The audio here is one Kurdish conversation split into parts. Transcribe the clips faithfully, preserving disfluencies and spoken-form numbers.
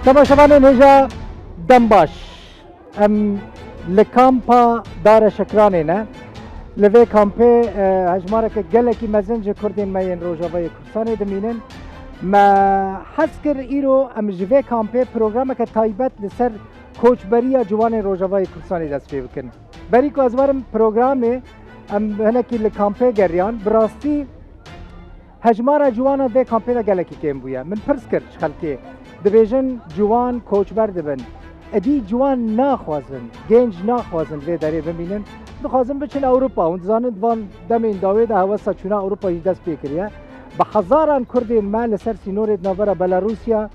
Temaşevanên hêja, dem baş. Em li kampa Dara Şekranê ne. Li vê kampê, e, hejmareke gelekî mezin ji Kurdên me yên Rojavayê Kurdistanê dimînin. Me hez kir îro em ji vê kampê programeke taybet li ser koçberiya ciwanên Rojavayê Kurdistanê dest pê bikin. Berî ku ez werim programê, em hinekî li kampê geriyan, bi rastî hejmara ciwanan vê kampê de gelekî kêm bûye. Min pirs kir ji xelkê, dibêjin ciwan koçber dibin. Edî ciwan naxwazin, genç naxwazin vê derê bimînin. Dixwazin biçin Ewropa. Hûn dizanin van demên dawê de hewesa çûna Ewropa jî dest pê kiriye. Bi hezaran Kurdên me li ser sînorê di navbera Belarusya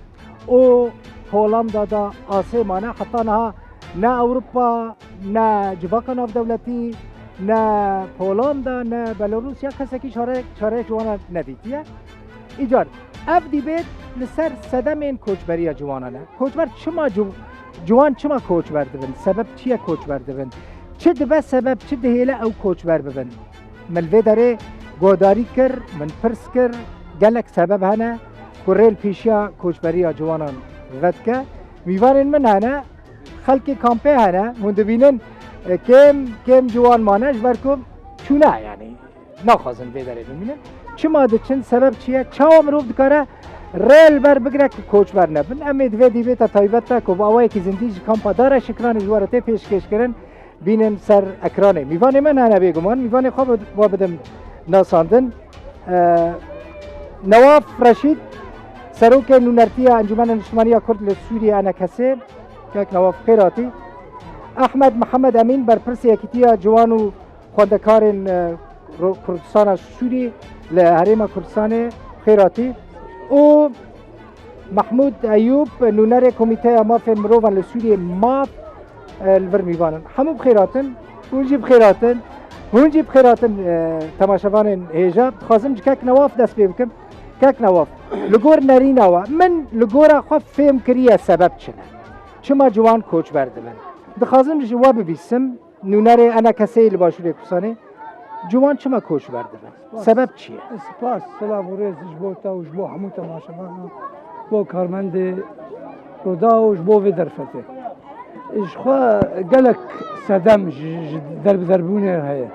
û Holanda de asê mane. Heta niha ne Ewropa, ne civaka navdewletî, ne Polanda, ne Belarusya kesekî çare, çareyek ji wan nedîtiye. Îcar ev dîbêt li ser sedemên koçberiya ciwanan e. Koçber çima ciw-, ciwan çima koçber dibin? Sebeb çi ye koçber dibin? Çi dibe sebeb, çi dihêle ew koçber bibin? Min li vê derê guhdarî kir, min pirs kir, gelek sebeb hene ku rê li pêşiya koçberiya ciwanan vedike. Mîvanên min hene, xelkê kampê hene, hûn dibînin, e, kêm, kêm ciwan mane, ji ber ku çûne, yanî naxwazin vê derê bimînin. Çima diçin, sebeb çi ye? Çawa mirov dikare rê li ber bigire ku koçber nebin? Em ê di vê dîbêta taybet de ku bi awayekî zindî ji kampa Dara Şikranê ji we re tê pêşkêşkirin, bînin ser ekranê. Mîvanê me hene bêguman, mîvanê xwe bi-, we bidim nasandin. E, Newaf Reşîd, Serokê Nûnertiya Encûmena Niştimaniya Kurd li Sûriyê, ENKS'ê, kek Newaf xêr hatî. Ehmed Mihemed Emîn, berpirsê Yekîtiya Ciwan û Xwendekarên, e, Ro-, Kurdistana Sûrî li Herêma Kurdistanê, xêr hatî. Û Mehmûd Eyûb, nûnerê Komîteya Mafên Mirovan li Sûriyê, MAF, e, li vir mîvan in. Hemû bi xêr hatin, hûn jî bi xêr hatin, hûn jî bi xêr hatin, e, temaşevanên hêja. Dixwazim ji kek Newaf dest pê bikim. Kek Newaf, li gor nerîna we, min li gora xwe fêm kiriye sebeb çi ne? Çima ciwan koçber dibin? Dixwazim ji we bibîsim. Nûnerê ENKS'ê li Başûrê Kurdistanê, ciwan çima koçber dibin? Spas. Sebeb çi ye? Spas, silav û rêz ji bo te û ji bo hemû temaşevanan, bo karmendê Roda û ji bo vê derfetê. Ji xwe gelek sedem ji, ji derbiderbûnê heye.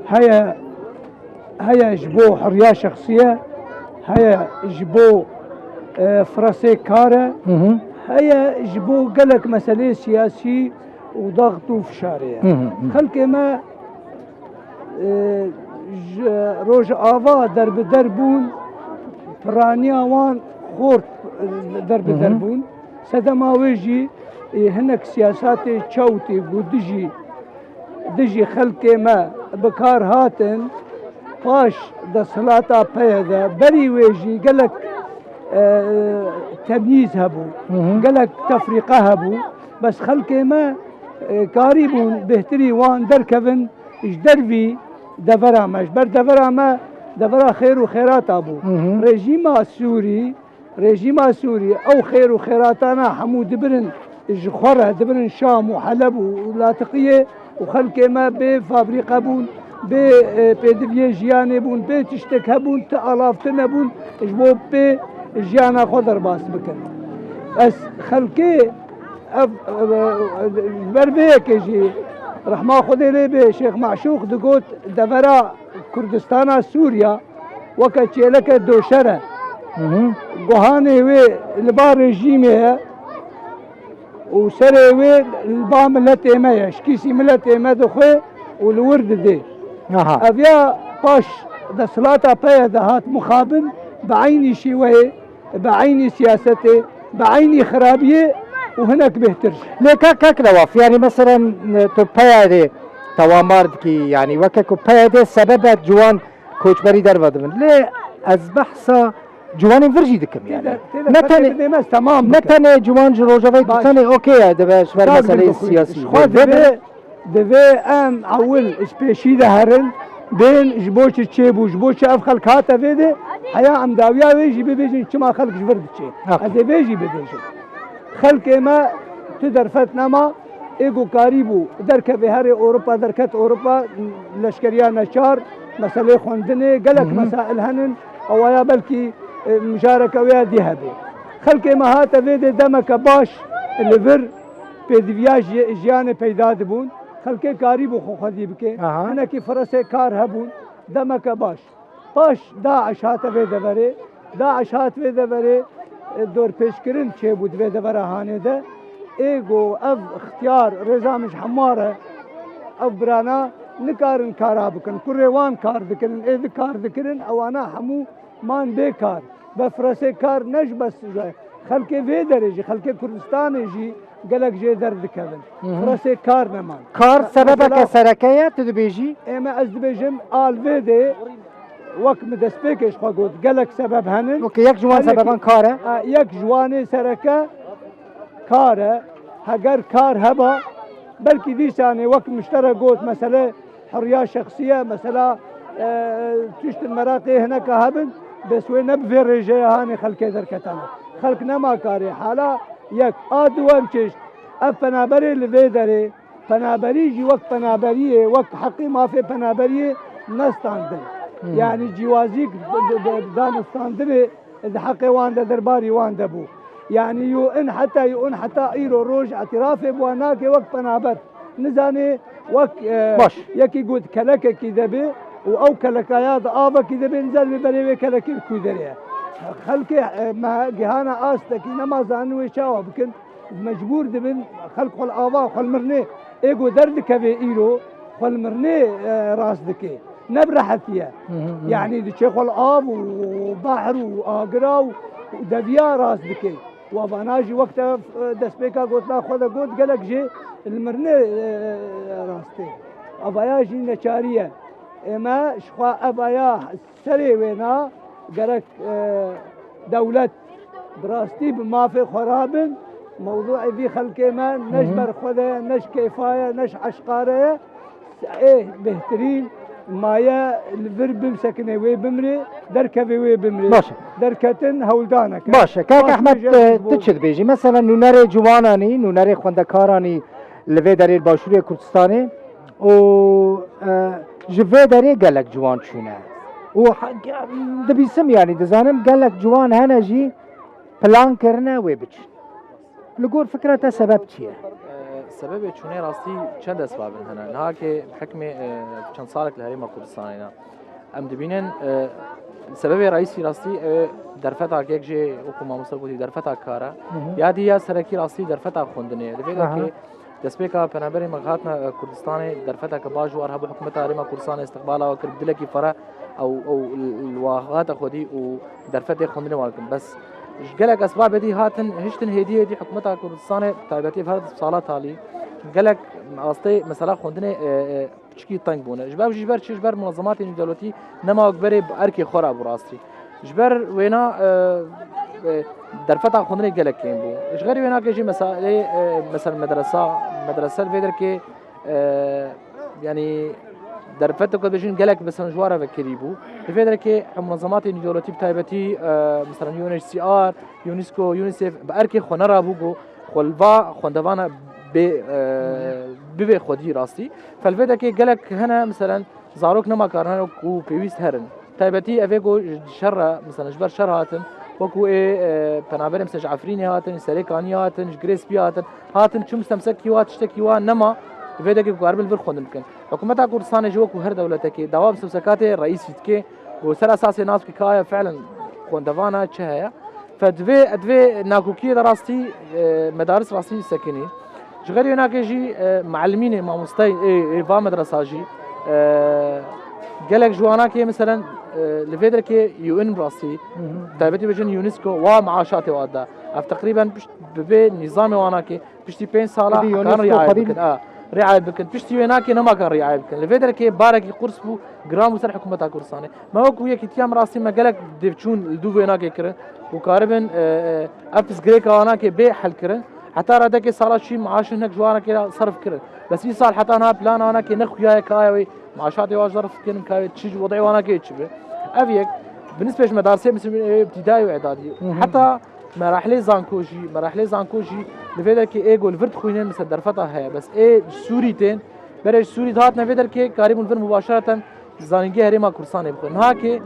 Heye, heye ji bo heriya şexsî ye, heye ji bo, e, firasê kar e, Hı hı. heye ji bo gelek meseleyê siyasî û daxt û fişarê ye. Hı hı, hı. Xelkê me, e, ji Rojava derbider bûn, piraniya wan xort, e, derbider Hı hı. bûn. Sedema wê jî, e, hinek siyasatê çewtê ku dijî, dijî xelkê me bi kar hatin, paş desthilata P Y D, berî wê jî gelek, e, temyîz hebû, Hı hı. gelek tefrîqe hebû. Bes xelkê me, e, karîbûn bêhtirî wan derkevin ji dervî devera me. Ji ber devera me, devera xêr û xêrata bû. Hı hı. Rejîma Sûrî, rejîma Sûrî ew xêr û xêratana hemû dibirin ji xwe re, dibirin Şam û Heleb û Latiqiyê û xelkê me bê fabrîqe bûn, bê, e, pêdiviyê jiyanê bûn, bê tiştek hebûn, ti alavtine bûn, ji bo pê jiyana xwe derbas bikin. Ez xelkê ev, e, e, ji ber vê yekê jî rehma Xwedê lê bê Şêx Maşûq digot, devera Kurdistana Sûriya weke çêleke doşer e. Hı hı. Guhanê wê li ba rejîmê ye û serê wê li ba miletê me ye. Şikîsî miletê me dixwe û li wir didê. Aha. Ev ya paş desthilata P Y D hat mixabin bi eynî şêweyê, bi eynî siyasetê, bi eynî xirabiyê û hinek bêhtir jî. Lê kak, kak Newaf, yanî meselen, tu P Y D tewamar dikî, yanî weke ku P Y D sebebe ciwan koçberî derve dibin. Lê ez behsa ciwanên vir jî dikim, yanî. Tê de, tê de Ne tenê, bidê me, ez temam ne bikim. tenê ciwan ji Rojavayê Baş. Kurdistanê okey ye, dibe ji ber Dagir meseleyê bixwîn. siyasî. Ji xwe Vê dibe, dibe. Divê em ewil ji pêşî de herin, bên ji bo çi çêbû, ji bo çi ev xelk hate vê de, heya em dawiya wê jî bibêjin çima xelk ji vir diçê. Okey. Ez ê vê jî bibêjim. Xelkê me tu derfet nema, ê ku karîbû derkevê herê Ewropa, derket Ewropa, leşkeriya neçar, meselê xwendinê, gelek Hı hı. mesail henin, ewaya belkî, e, mijareke wê ya dî hebe. Xelkê me hate vê dê demeke baş li vir pêdiviya ji-, jiyanê peyda dibûn. Xelkê karîbû xwe xwedî bike. Aha. Hinekî firesê kar hebûn. Demeke baş. Paş DAIŞ hate vê deverê. DAIŞ hat vê deverê, e, dorpêçkirin çêbû di vê devera hanê de. Ê go ev ixtiyar rêza min ji hemû re, ev birana nikarin kara bikin. Kurê wan kar dikirin, êdî kar dikirin, ewana hemû man bê kar. Ve firesê kar ne ji bes ji xelkê vê derê jî, xelkê Kurdistanê jî gelek jê derdikevin. Hı hı. Firesê kar neman. Kar sebebeke Mesela, sereke ye, tu dibêjî? Ê me ez dibêjim, a li vê dê, wek min destpêkê ji xwe got, gelek sebeb henin. Weke yek ji wan Her yekî sebeban kar e? A, yek ji wanê sereke kar e. Heger kar heba, belkî dîsanê wek min ji te re got, mesele hiriya şexsî ye, mesela, e, tiştin meraqê hineka hebin, bes wê ne bi vê rêjeyê hanê xelkê derketane. Xelk nema karê. Hala yek. A duwem çeşt, ev penaberê li vê derê, penaberî jî wek penaberiyê, wek heqî mafê penaberiyê nestandin. Hı hı. Yanî cîwazîk d-, d-, d-, danistandinê di heqê wan de, derbarî wan de bû. Yanî U N heta, U N heta îro roj îtirafê bi wan nake wek penaber. Nizanê wek, e, Baş. yekî got kelekekî de be û ew kelekaya di avekî de be, nizanê berê wê kelekê li ku derê ye. Xelkê, e, me gihana astekî nema zanin wê çawa bikin. Mecbûr dibin, xelk xwe li ava, xwe li mirnê, ê ku derdikeve îro, xwe li mirnê, e, rast dike. Ne bi rehetî ye. Hı hı hı. Yanî diçe xwe li av û bahr û agira û deviya rast dike. Û evana jî wek te, e, destpêka gotina xwe de got, gelek jê li mirnê, e, rast tê. Evaya jî neçarî ye. Ê me ji xwe evaya Serê wêna gerek, e, dewlet bi rastî bi mafê xwe rabin. Mewdûê vî xelkê me ne ji Hı hı. ber xwe de ye, ne ji kêfa ye, ne ji eşqa re ye. Ê bêhtirîn maye li vir bimsekinê wê bimrê, derkevê wê bimrê. Baş e. Derketin hewldanek e. Baş e. Kak Baş Ehmed, bêje e, ji bo tu çi dibêjî? Mesela nûnerê ciwananî, nûnerê xwendekaranî li vê derê li Başûrê Kurdistanê û, e, ji vê derê gelek ciwan çûne. Û ha-, ge-, dibîsim, yanî dizanim gelek ciwan hene jî plan kirine wê biçin. Li gor fikra te sebeb çi ye? E, sebebê çûnê rastî çend esbabin hene. Niha ke hikmê, e, çend salek li Herêma Kurdistanê ne. Em dibînin, e, sebebê reîsî rastî, e, derfeta yek jê wekû mamoste gotî derfeta kar e. Hı hı. Ya dî ya serekî rastî derfeta xwendinê ye. Divê Aha. ke destpêka penaberê me hatine, e, Kurdistanê derfeteke baş û war hebû, hikûmeta Herêma Kurdistanê îstiqbala we kir, bi dilekî fere ew, ew li, li wa hate xwedî û derfetê xwendinê wan kirin. Bes ji gelek esbabê dî hatin, hiştin hêdî hêdî hikûmeta Kurdistanê, taybetî her sala talî, gelek astê mesela xwendinê, e, e, piçikî teng bûne. Ji ber, ji ber çi? Ji ber munezematên dewletî nema wek berê bi erkê xwe re bû rastî. Ji ber wêna, e, e, derfeta xwendinê gelek kêm bû. Ji xerî wênakê jî meselê, e, mesela medresa, medrese li vê derkê, e, yanî derfeteke dibêjin gelek mesela ji wan re vekirî bû. Li vê derkê munezematên dewletî bi taybetî, e, mesela U N H C R, UNESCO, UNICEF bi erkê xwe nerabû ku xwe li va xwendevana bê, e, bivê xwedî rastî. Felvêdekê gelek hene, miselen, zarok nema karine ku pêwîst herin. Taybetî evê ku ji şer re, miselen, ji ber şer hatin, wekû ê, e, penaberê, misel, ji Efrînê hatin, ji Serê Kaniyê hatin, ji Girê Spî hatin, hatin, çûn misel, misel kî wa, tiştekî wa nema, vêdekê ku karibin li vir xwendin bikin. Hikûmeta Kurdistanê jî wekû her dewletekê dawa bi semsekatê reîsî dike ku ser esasê nas bike ka aya fiilen xwendevan e, çi heye. Fe divê, divê nakokiyê de rastî, e, medaris rastî sekinî. Ji xerî wênakê jî, e, meelimînê, mamosteyê, ê, ê va medresa jî, e, gelek ji wanakê, meselen, e, li vê derkê U N rastî, Hı hı. taybetî bêjin UNESCO, wa maaşatê wa da. Ev teqrîben pişt bi vê nîzamê wanakê, piştî pênc sala Êdî hekan UNESCO riayet xwedî bikin. A, riayet bikin. Piştî wênakê nema kan riayet bikin. Li vê derkê barekî qurs bû, giran bû ser hikûmeta Kurdistanê. Me wekû yekîtiya me rastî me gelek dêvçûn li dû wênakê kirin û karibin, e, e, ev pirsgirêka wanakê bê hel kirin. Heta redekê sala çûyî maaşên hinek ji wanakê re serf kirin. Bes îsal heta niha plana wanakê ne xuya ye ka aya wê maaşatê wa zerf kirin, ka wê çi ji wedê wanakê çi be. Ev yek, bi nisbet ji medarsê, misal, e, îbtîdayî û îdadî. Hı hı. Heta Merahilê zanko jî, merahilê zanko jî li vê derkê ê ku li vir dixwînin, misal derfeta heye, bes ê ji Sûrî tên, berê ji Sûrî dihatine vê derkê, karîbûn vir mubaşereten zanîngehê Herêma Kurdistanê bixwin. Niha kê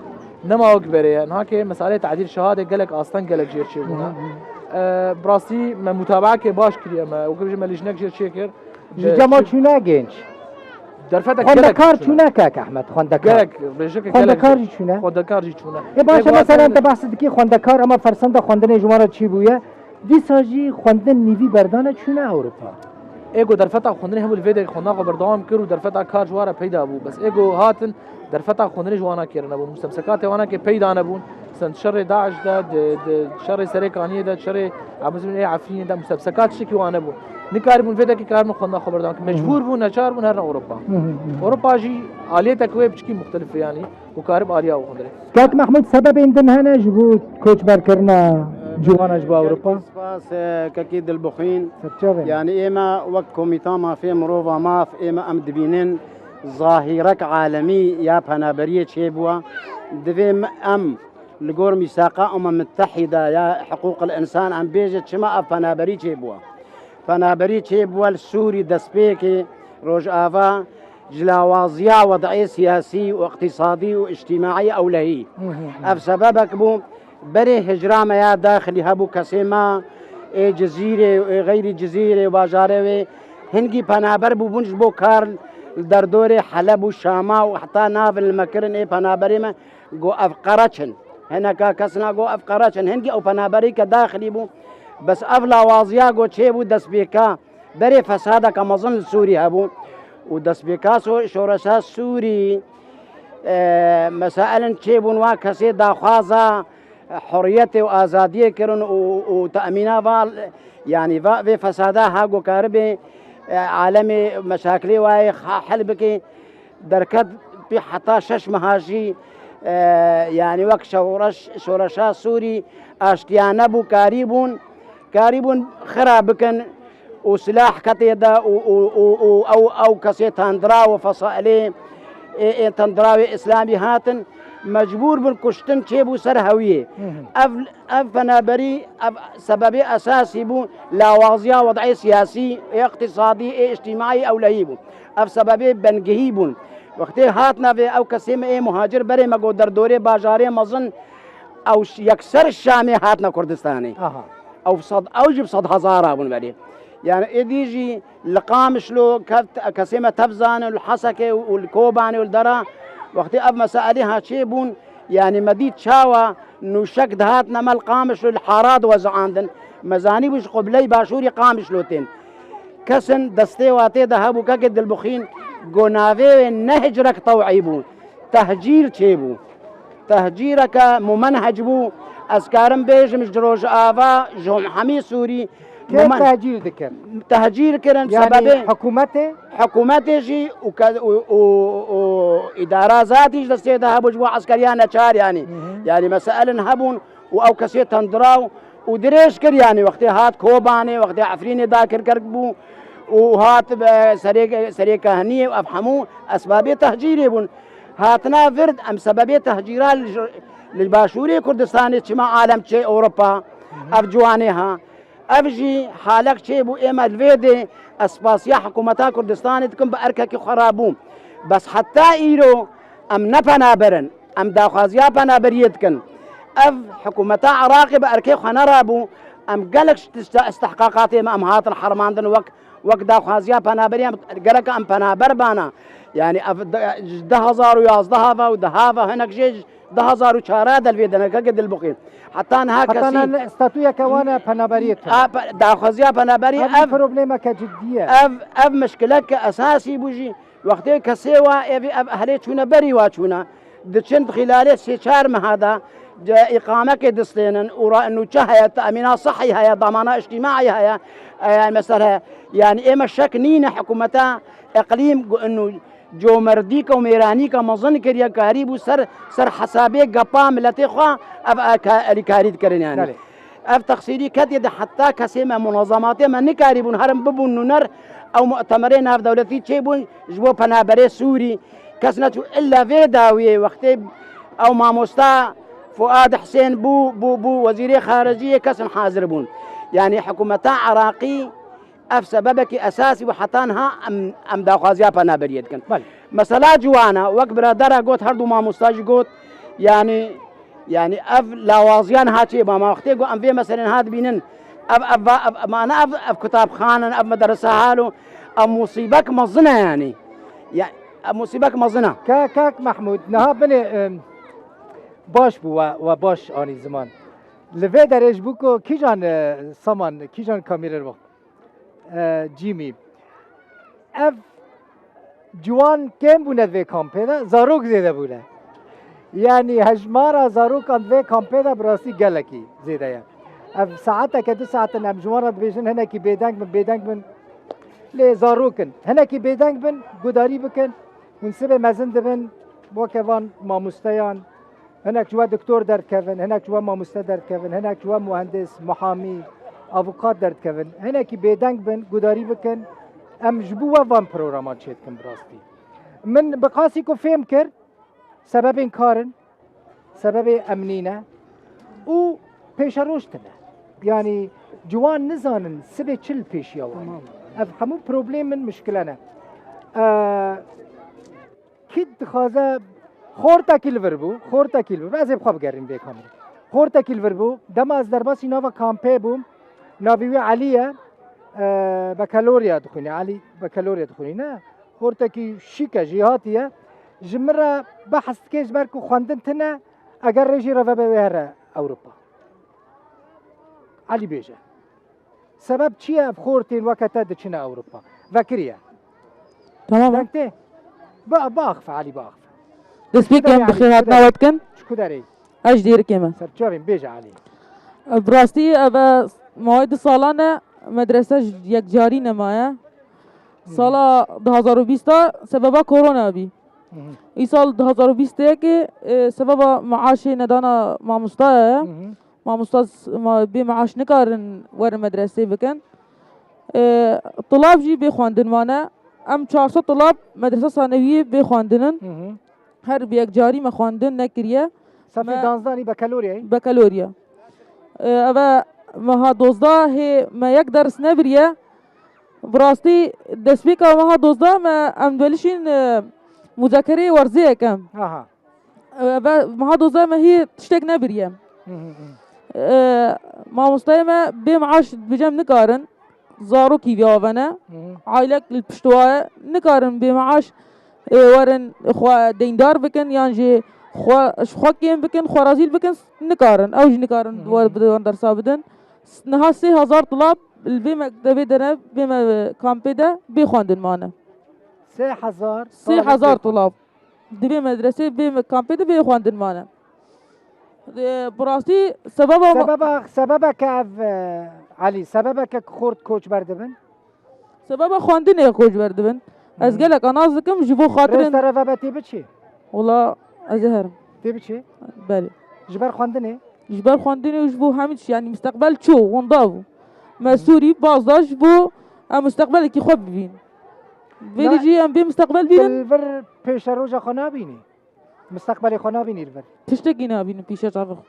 nema wek berê ye, niha kê meselê tadîl şehadê gelek asteng, gelek jêr çêbûne. Hı hı. E, bi rastî me mutabakê baş kiriye me. Wekî bêjim me lîjnek jê çêkir. Ji cema çûne genç. Derfetek Xwendekar çûne kek Ehmed, xwendekar. Gerek, rêjeke Xwendekar jî çûne. Xwendekar jî çûne. Ê baş e, mesela te behs dikî xwendekar, ama fersenda xwendinê ji wan re çî bûye? Dîsa jî xwendin nîvî berdane çûne Ewropa. Ê ku derfeta xwendinê hemû li vê derê xwendina xwe berdewam kir û derfeta kar ji wan re peyda bû. Bes ê ku hatin derfeta xwendinê ji wana kêrine bûn. Mustemsekatê wana kê peyda nebûn. Sen şerê DAIŞ de, di, di şerê Serê Kaniyê de, şerê Emizin ê Efrînê de mustemsekat tiştekî wan nebûn. Nikaribûn vê derê karibûn xwendina xwe berdewam kin. Mecbûr bûn, neçar bûn herin Ewropa. Ewropa jî aliyeteke wê piçkî muxtelif e yanî. û karib aliya û hundirê. Kak Mehmûd, sebebên din hene ji bo koçberkirina ciwana ji bo Ewropa? Spas, e, kekî Dilbixwîn. Serçavê. Yanî ême wek Komîta Mafê Mirova maf ême em dibînin zahîrek alemî ya penaberiyê çêbûwa. Divê em li gor mîsaqa Umem Mitehîda ya hiqûqil însan em bêje çima ev penaberî çêbûwa. Penaberî çêbûwe li Sûrî destpêkê Rojava ji lawaziya wed'ê siyasî û iqtîsadî û îctîmaî ewlehî. Ev sebebek bû berê hicra me ya daxilî hebû kesê me ê Cizîrê û ê xeyrî Cizîrê û bajarê wê hingî penaber bûbûn ji bo kar li derdorê Heleb û Şama û heta navin li me kirin ê penaberê me. Got ev qereç in. Hineka kesina got ev qereç in. Hingî ew penaberî ke daxilî bû. Bes ev lawaziya got çêbû destpêka berê fesadeke mezin li Sûrî hebû. Û destpêka so-, şoreşa Sûrî, e, mesailin çêbûn wa kesê daxwaza hurriyetê û azadiyê kirin û, û temîna va, yanî va vê fesada ha got karibê, e, alemê meşakilê wayê ha-, hel bike. Derket pê heta şeş meha jî, e, yanî wek şoreş-, şoreşa Sûrî aştiya nebû, karîbûn, karîbûn xira bikin û silah ketê de û, û, û, û ew, ew kesê tendira û fesailê ê, ê tendira wê îslamî hatin, mecbûr bûn kuştin çêbû ser hewiyê. Ev, ev penaberî, ev sebebê esasî bû lawaziya wed'ê siyasî, ê iqtîsadî, ê îctîmaî ewlehî bû. Ev sebebê bengehî bûn. Wextê hatine vê ew kesê me ê muhacir berê me got derdorê bajarê mezin ew ş-, yekser Şamê hatine Kurdistanê. Aha. Ew sed, ew jî bi sed hezara bûn berê. Yani êdî jî li Qamişlo keft, kesê me tev zanin, li Hesekê û li Kobanê û li Dera. Wextê ev mesailê ha çêbûn, yani me dît çawa nûşek dihatine me li Qamişlo li hara diweziandin. Me zanîbû ji qibley başûrî Qamişlo tên. Kesin destê watê de hebû kekê Dilbixwîn, got navê wê ne hicrek tew'î bû, tehcîr çêbû. Tehcîreke mumenhec bû, ez karim bêjim ji Rojava, ji hemî Sûrî Kê mumen-, tehcîr dikir? Tehcîr kirin, Yanî sebebê hikûmetê? Hikûmetê jî û ke-, û, û, û îdara zatî ji destê de hebû ji bo eskeriya neçar yanî. Yanî mesailin hebûn û ew kesê tendiraw û dirêj kir, yanî wextê hat Kobanê, wextê Efrînê dakirkerk bû û hat be serê, serê kehniyê û ev hemû esbabê tehcîrê bûn. Hatina vir em sebebê tehcîra li, li başûrê Kurdistanê çima alem çê Ewropa, ev ciwanê ha. Ev jî halek çêbû ême li vê dê ez spasiya hikûmeta Kurdistanê dikim bi erkekî xwe rabû. Bes heta îro em ne penaber in. Em daxwaziya penaberiyê dikin. Ev hikûmeta Iraqê bi erkê xwe nerabû. Em gelek tişta istihqaqatê me em hatin hermandin wek, wek daxwaziya penaberiyê em gerek em penaber bana. Yani ev de, ji du hezar û yazdeh ve û deha ve hinek jê ji du hezar û çar de li vê denekeke Dilbixwîn. Heta niha Heta kesî ne statuyeke wan e penaberiyê tune. A, pe-, daxwaziya penaberiyê Ev ev problemeke cidî ye. Ev, ev mişkileke esasî bû jî. Wextê kesê wa evî ev ehlê çûne berî wa çûne. Diçin di xîlalê sê çar meha de, de îqamekê distênin û ra nûçe heye, temîna sihî heye, damana îctîmaî heye. E, yani mesela, yani ême şek nîne hikûmeta iqlîm gu-, nû comerdîka û mêranîka mezin kiriye, karî bû ser, ser hesabê gepa miletê xwe ev aka-, alîkarî dikirin yani. Belê. Ev texsîrî ketiye de heta kesê me, munazematê me nikarîbûn herin bibûn nûner ew mu'temerê navdewletî çêbûn ji bo penaberê Sûrî. Kes neçû illa vê dawiyê wextê ew mamosta Fuad Husên bû, bû, bû wezîrê xariciyê kesin hazir bûn. Yani hikûmeta Iraqî ev sebebekî esasî bû heta niha em, em daxwaziya penaberiyê dikin. Belê. Mesela ciwana, wek biradera got, her du mamosta jî got, yani Yani ev lawaziyan ha çê ba, ma wextê ku em vê meselên ha dibînin, ev, ev, ev, mane ev, ev kutabxanin, ev mederse halo, ev musîbek mezin e yani. Ya, ev musîbek mezin e. Ka-, kak Mehmûd, niha binê, em, baş bû we, we baş anî ziman. Li vê derê ji bo ku kîjan, e, saman, kîjan kamîrer bû? E, Jimmy. Ev ciwan kêm bûne di vê kampê de, zarok zêde bûne. Yanî hejmara zarokan di vê kampê de bi rastî gelekî zêde ye. Ev saeteke du saet in em ji wan re dibêjin, hinekî bêdeng bin, bêdeng bin. Lê zarok in. Hinekî bêdeng bin, gudarî bikin. Hûn sibê mezin dibin, weke van mamosteyan, hinek ji we doktor derdikevin, hinek ji we mamoste derdikevin, hinek ji we muhendis, muhamî, avukat derdikevin. Hinekî bêdeng bin, gudarî bikin. Em ji bo we van programan çêdikin bi rastî. Min bi qasî ku fêm kir, sebebên kar in, sebebê emnî ne û pêşeroj tune. Yanî ciwan nizanin sibê çi li pêşiya wan. Tamam. Ev hemû problemin, mişkile ne. Eee, Kî dixwaze xortekî li vir bû, xortekî li vir bû. Ez ê bi xwe bigerîm vê kamerê. Xortekî li vir bû. Dema ez derbasî nava kampê bûm, navê wî Elî ye. E, bekalorya dixwîne. Elî bekalorya dixwîne. Xortekî şîk e, jêhatî ye. Ji min re behs dike ji ber ku xwendin tune, eger rê jî re vebe wê here Ewropa. Elî bêje. Sebeb çi ye ev xortên weke te diçine Ewropa? Vekiriye. Tamam. Deng tê? Ba, biaxife, Elî, biaxife. Destpêkê em bi xêr hatina we dikin. Ji ku derê? Ez ji Dêrikê me. Ser çavên, bêje Elî. Bi rastî ev e mawê du salan e medrese ji yekcarî nemaye. Sala du hazar û bîst a sebeba korona bî. Hı hı. Îsal du hazar û bîst û yekê, e, sebeba maaşê nedana mamostaya ye. Hı hı. Mamosta s-, ma-, bê maaş nikarin werin medresê bikin. E, tulab jî bê xwendin mane. Em çar sed tulab medresa sanewiyê bê xwendin in. Hı hı. Her bi yekcarî me xwendin nekiriye. Sefê Me danzdanî bekalorya ye? Bekalorya. E, ev e meha dozdeh hê me yek ders nebiriye. Bi rastî destpêka meha dozdeh me em dibelişîn, e, muzekereyê werzê yekem. Aha. E, ve meha dozdeh me hî tiştek nebiriye. Hı hı hı. E, mamosteyê me bê maaş dibêjim nikarin. Zarokî vî avene. Hı hı. Ailek li pişt wa ye. Nikarin bê maaş, e, werin xwe deyndar bikin yan jî xwe, ji xwe kêm bikin, xwe rezîl bikin, nikarin. Ew jî nikarin Hı hı. wer-, bi wan dersa bidin. Niha sê hezar tulab li vê mektebê de ne, vê me-, kampê de bê xwendin mane. Sê hezar Sê hezar tulab. Di vê medresê, vê me-, kampê de bê xwendin mane. Di, bi rastî sebeba ma- Sebeba, sebeba ke ev, e, Elî, sebeba ke xort koçber dibin? Sebeba xwendinê koçber dibin. Ez Hı. gelek nas dikim ji bo xatirên Rêz te re vebe tê biçî? Wala ez ê herim. Tê biçî? Belê. Ji ber xwendinê? Ji ber xwendinê û ji bo hemî tişt, yanî misteqbel çû, winda bû. Me Hı. Sûrî baz da ji bo em misteqbelekî xwe bibîn. Vêrê Na- jî em bê misteqbel bînin. Tu li vir pêşeroja xwe nabînî? Misteqbelê xwe nabînî li vir? Tiştekî nabînim pîşe çavê xwe.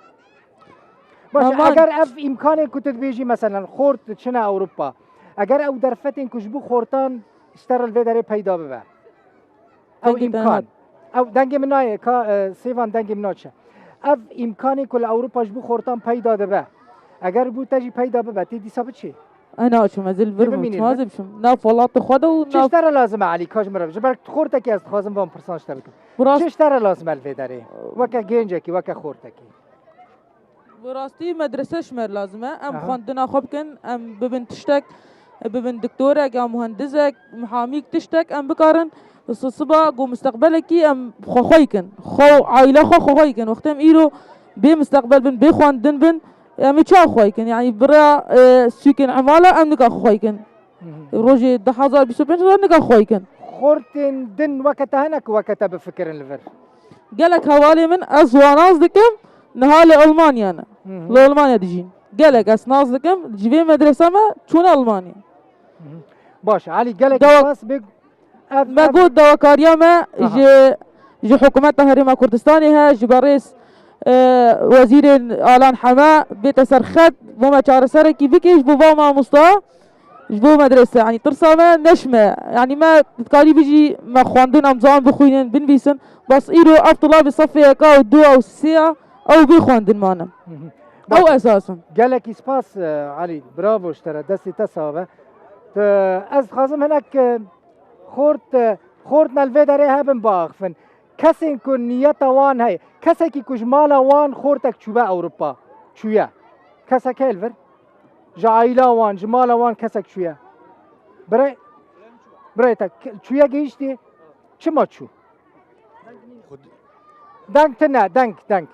Baş, Aman. eger ev îmkanên ku tu dibêjî, meselen, xort diçine Ewropa, eger ew derfetên ku ji bo xortan ji te re li vê derê peyda bibe, ew Dengê te îmkan, nayê. ew dengê min nayê, ka, e, Sêvan, dengê min naçe. Ev îmkanê ku li Ewropa ji bo xortan peyda dibe, eger bo te jî peyda bibe, tê dîsa biçî? Ez naçim, ez ê li vir Dê bim, bimînî çima li vir. ez ê biçim? Nav welatê xwe de û Çi nav ji te re lazim e, Elî, ka ji min re? Ji ber xortekî ez dixwazim van pirsan ji te bikim. Bi rast- Çi ji te re lazim e li vê derê? Weke gencekî, weke xortekî. Bi rastî medrese ji me re lazim e. Em Aha. xwendina xwe bikin, em bibin tiştek, bibin doktorek ya muhendisek, mihamîk tiştek, em bikarin si-, siba ku misteqbelekî em xwe xwey kin. Xwe û aîla xwe xwe xwey kin. Wextê em îro bê misteqbel bin, bê xwendin bin, em ê çawa xwey kin? Yanî bi rêya, e, sûkên emala em nika xwe xwey kin. Hı hı. Rojê du hezar bîst û pênc re nika xwey kin. Xortên din weke te hene ku weke te bifikirin li vir? Gelek hevalê min ez wan nas dikim, niha li Almanya ne. Hı hı. Li Almanya dijîn. Gelek ez nas dikim, ji vê medrese me çûne Almanya. Hı hı. Baş, Elî, gelek Dewa- spas. Bê-, ev, Me ev- got dawakariya me Aha. ji, ji hikûmeta Herêma Kurdistanê he, ji berêz, e, wezîrên Alan Heme bête ser xet, bo me çareserekî bike ji bo va mamosta. Ji bo medrese, yanî tirsa me neşme. Yanî me dikarî bijî me xwendin, em zanin bixwînin, binivîsin. Bes îro ev tulabê sefê yeka û du ew sê ya, Ew vî xwendin manim. Hı hı. Ew esas in. Gelekî spas, e, Elî. Bravo ji te re. Destê te sax be. Tu, ez dixwazim hinek, e, xort, e, xortine li vê derê hebin biaxifin. Kesên ku niyeta wan heye. Kesekî ku ji mala wan xortek çûbe Ewropa. Çûye. Kesek heye li vir? Ji aîla wan, ji mala wan kesek çûye. Birê, birê te, ke-, çûye gihîştî? Çima çû? Xwed- Deng tune, deng, deng.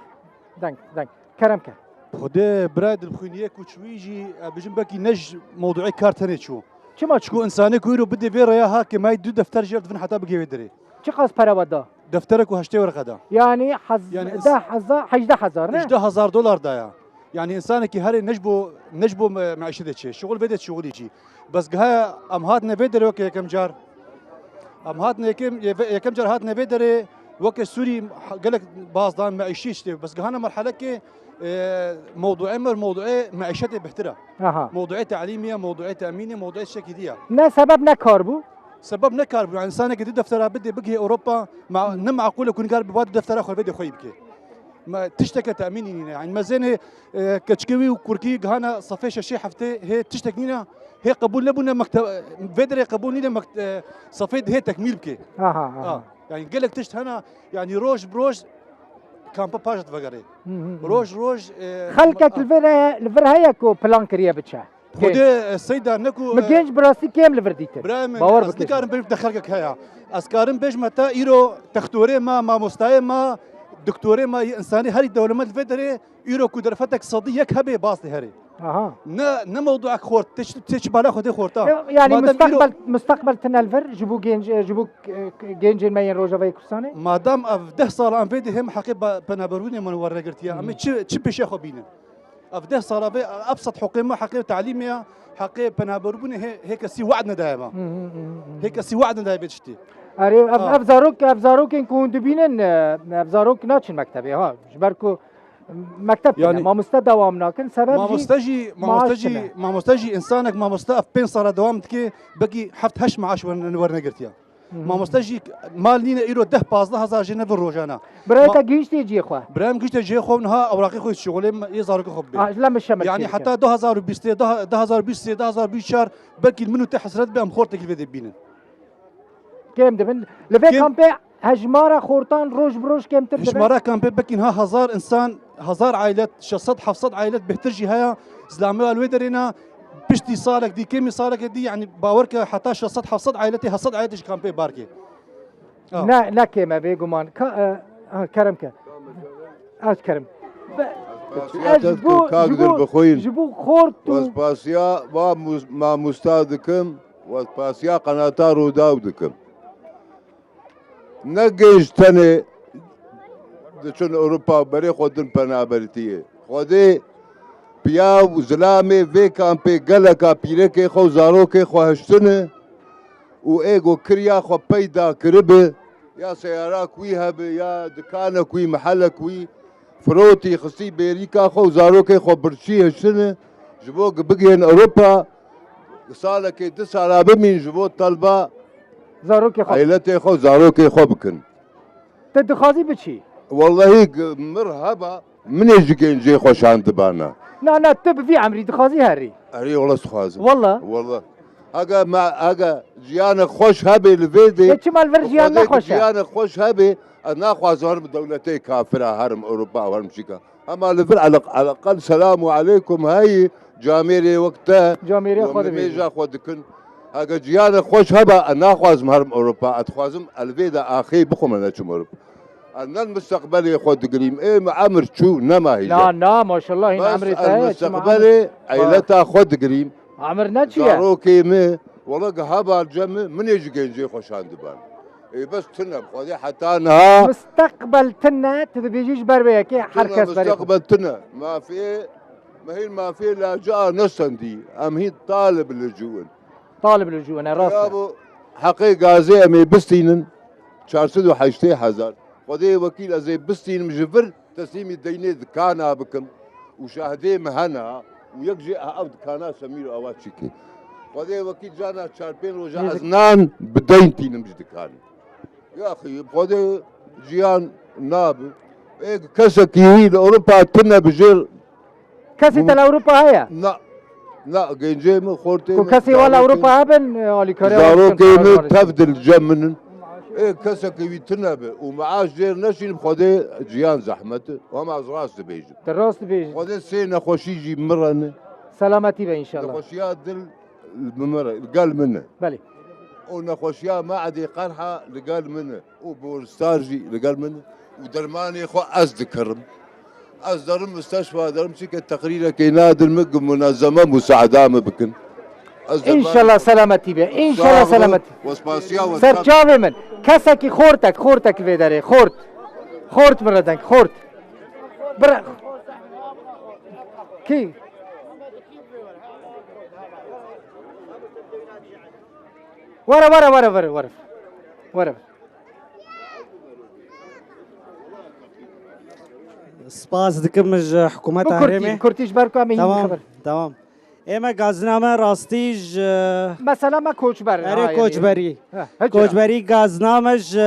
Deng, deng. Kerem ke. Xwedê birayê dilxwîniyê ku çûyî jî, e, bijim belkî ne ji mewduê kar tenê çû. Çima çû? Çiku insanê ku îro bidê vê rêya ha ke mayî du defter jê re divin heta bigê vê derê. Çiqas pere we da? Deftere ku heştê werqe da. Yani hez-, Yani ins- deh hezar, hejdeh hezar ne? Hejdeh hezar dolar da ya. Yani insanekî herê ne ji bo, ne ji bo me-, meîşetê çê. Şixul vê de şixulî jî. Bes giha em hatine vê derê weke yekem car. Em hatine yekem, ye-, yekem car hatine vê derê weke Sûrî ha-, gelek bazdan meîşî işte. Bes gihane merhelekê, e, mewduê me, mewduê meîşetê bihtir e. Aha. Mewduê telîmê ye, mewduê temînê, mewduê şekî diye. Ne sebeb ne kar bû? Sebeb ne kar bû. Yani insanekî du deftera bidê bigihê Ewropa, ma-, ne meqûl e ku nikar bi va du deftera xwe vê de xweyî bike. Me tişteke temînî nîne. Yani mezênê, e, keçikê wî û kurkî gihana sefê şeşê heftê hê tiştek nîne. Hê qebûl nebûne mekte-, vê derê qebûl nîne mekt-, e, sefê hê tekmîl bike. Aha, aha. Ha. Yani gelek tişt hene, yani roj bi roj kampa paş divegerê. Hı hı hı. Roj roj, e, Xelkek ma- li vir heye, li vir heye ku plan kiriye biçe. Xwedê, e, seyda ne ku, Min e, genç bi rastî kêm li vir dîtin. Birayê min, Bawer ez bike. Nikarim bêjim te xelkek heye. Ez karim bêjme te îro textorê me, mamostayê me, doktorê me yê însanî herî dewlemend li vê derê îro ku derfetek sedî yek hebe bas dihere. Aha. Ne, ne mewduek xort, tê çi, tê çi bala Xwedê xorta. Ya, yani Madem îro mustaqbel, mustaqbel tine li vir ji bo genc, ji bo, e, gencên me yên Rojavayê Kurdistanê? Madem ev deh sala em vê dihê me heqê ba-, penaberbûnê me wernegirtiye. Hı hı. Em ê çi, çi pêşiya xwe bînin? Ev deh sala vê, ebsat heqê me, heqê telîmê ya, heqê penaberbûnê hê, hê kesî we'd nedaye me. Hı hı hı hı. Hê kesî we'd nedaye vê tiştî. Erê, ev, Ha. ev zarok, ev zarokên ku hûn dibînin, e, ev zarok naçin mektebê, ha. Ji ber ku mekteb tune, Yani mamoste dewam nakin, sebeb jî Mamoste jî, maaş mamoste jî, tune. Mamoste jî, însanek mamoste ev pênc sala dewam dike, belkî heft heşt maaş wer-, wernegirtiye. Hı hı. Mamoste jî mal nîne îro deh pazdeh hezar jê nevir rojane. Birayê Ma- te gihîştê cihê xwe? Birayê min gihîşte cihê xwe, niha ewraqê xwe şixulê me, yê zarokê xwe bibê. Ah, ji lem bişe me Yani çêdike. Heta du hezar û bîst, du hezar û bîst sê, du hezar û bîst çar, belkî min û te hesret be em xortekî vê de bînin. Kêm dibin. Li vê Kêm- kampê hejmara xortan roj bi roj kêmtir dibe. Hejmara kampê belkî niha hezar insan, hezar ailet, şeş sed heft sed ailet bêhtir jî heye. Zilamê wan wê derê ne, piştî salek dî, kêmî salekê dî, yani bawer ke heta şeş sed heft sed ailetê, heft sed ailetê ji kampê bar kê. Ha. Ne, ne kêm e, bêguman. Ka, e, ha, kerem ke. Ez kerem. Be-, Spasiya ez te ji bo, dikim, kak ji bo, Dilbixwîn. Ji bo xort û Wespasiya va mus-, mamosta dikim, wespasiya qenata Rûdaw dikim. Ne genç tenê diçin Ewropa berê xwe din penabertiyê. Xwedê piyav û zilamê vê kampê geleka pîrekê xwe û zarokê xwe hiştine û ê ku kiriya xwe peyda kiribe, ya seyarak wî hebe, ya dikanek wî, mehelek wî, firotî xistî bêrîka xwe û zarokê xwe birçî hiştine, ji bo ku bigihên Ewropa, salekê du sala bimîn ji bo telba Zarokê xwe. Eyletê xwe, zarokê xwe bikin. Te dixwazî biçî? Wellehî g-, mir heba, min ê ji gencê xwe şandibana. Na, na, tu bi vî emrî dixwazî herî? Erê, wela dixwazim. Wela? Wela. Ege me, ege jiyanek xweş hebê li vê dê, Ê, çima li vir jiyan xwedê nexweş e? Jiyanek xweş hebê, ez naxwazim herim dewletê kafira, herim Ewropa, herim şika. Hema li vir eleq-, eleqel selam û eleykum heyî, camêrê wek te Camêrê û xwe dibêjin. Mêja xwe dikin. Heke jiyanek xweş heba, ez naxwazim herim Ewropa, ez dixwazim ez li vê de axê bixwim, ez neçim Ewropa. Ez ne li misteqbelê xwe digirîm, ê min emir çû, nema hîje. Na, na, maşallah, hîn Bes emrê ez te ye, çima misteqbelê emir? eyleta xwe digirîm. Emir ne çi ye? Zarokê min, wela ge heba cem min, min ê ji gencê xwe şandiban. Ê bes tune, bi Xwedê heta niha. Misteqbel tune, tu dibêjî ji ber vê yekê her Tune, kes berê xwe. Misteqbel tune. Mafê, me hîn mafê lacaa nesendî. Em hîn talib licû in. Talib licû in, e, rast e. Ya bu heqê gazê em ê bistînin, çar sed û heştê hezar. Xwedê wekîl ez ê bistînim ji vir. Teslîmî deynê dikana bikim û şahidê min hena û yek jê ev dikana Semîr awa çikê. Xwedê wekî cana çar pênc roja ez nan bi deyn tînim ji dikanê. Yaxî, Xwedê jiyan nabi. Ê, kesekî wî li Ewropa tune bi jêr. Kesî te li Ewropa heye? Na, na, gencê min, xortê min, Ku kesî wa li zarokê Ewropa min, hebin, e, alîkariya zarokê min tev di li cem min in. Ê, kesekî wî tune bi û meaş jêr neşîn, bi Xwedê ciyan zehmet e. Hema ez rast dibêjim. Te rast dibêjî. Xwedê sê nexweşî jî mirene. Selametî be înşallah. Nexweşiya dil bi min re, li gel min e. Belê. Û nexweşiya me'dê qerha li gel min e. Û borstar jî li gel min e. Û dermanê xwe ez dikirim. Ez derim misteşfa derim, çike teqrîrekê nadin min, ku munezeme musaada min bikin. Ez dermanê İnşallah selametî be. İnşallah Sağ olun. Selametî. Wespasiya we Ser çavê min. Kesekî xortek, xortek vê derê. Xort. Xort min re deng, xort. Bira. Kî? Were, were, were, were, were. Were. Spas dikim ji hikûmeta Bi kurtî, herêmê. Kurtî ji ber ku em ê Tamam, xeber. Tamam. Ê me gazname rastî ji Mesela me koçber. Erê ha, yani. Koçberî. Ha, hiç Koçberî gazname ji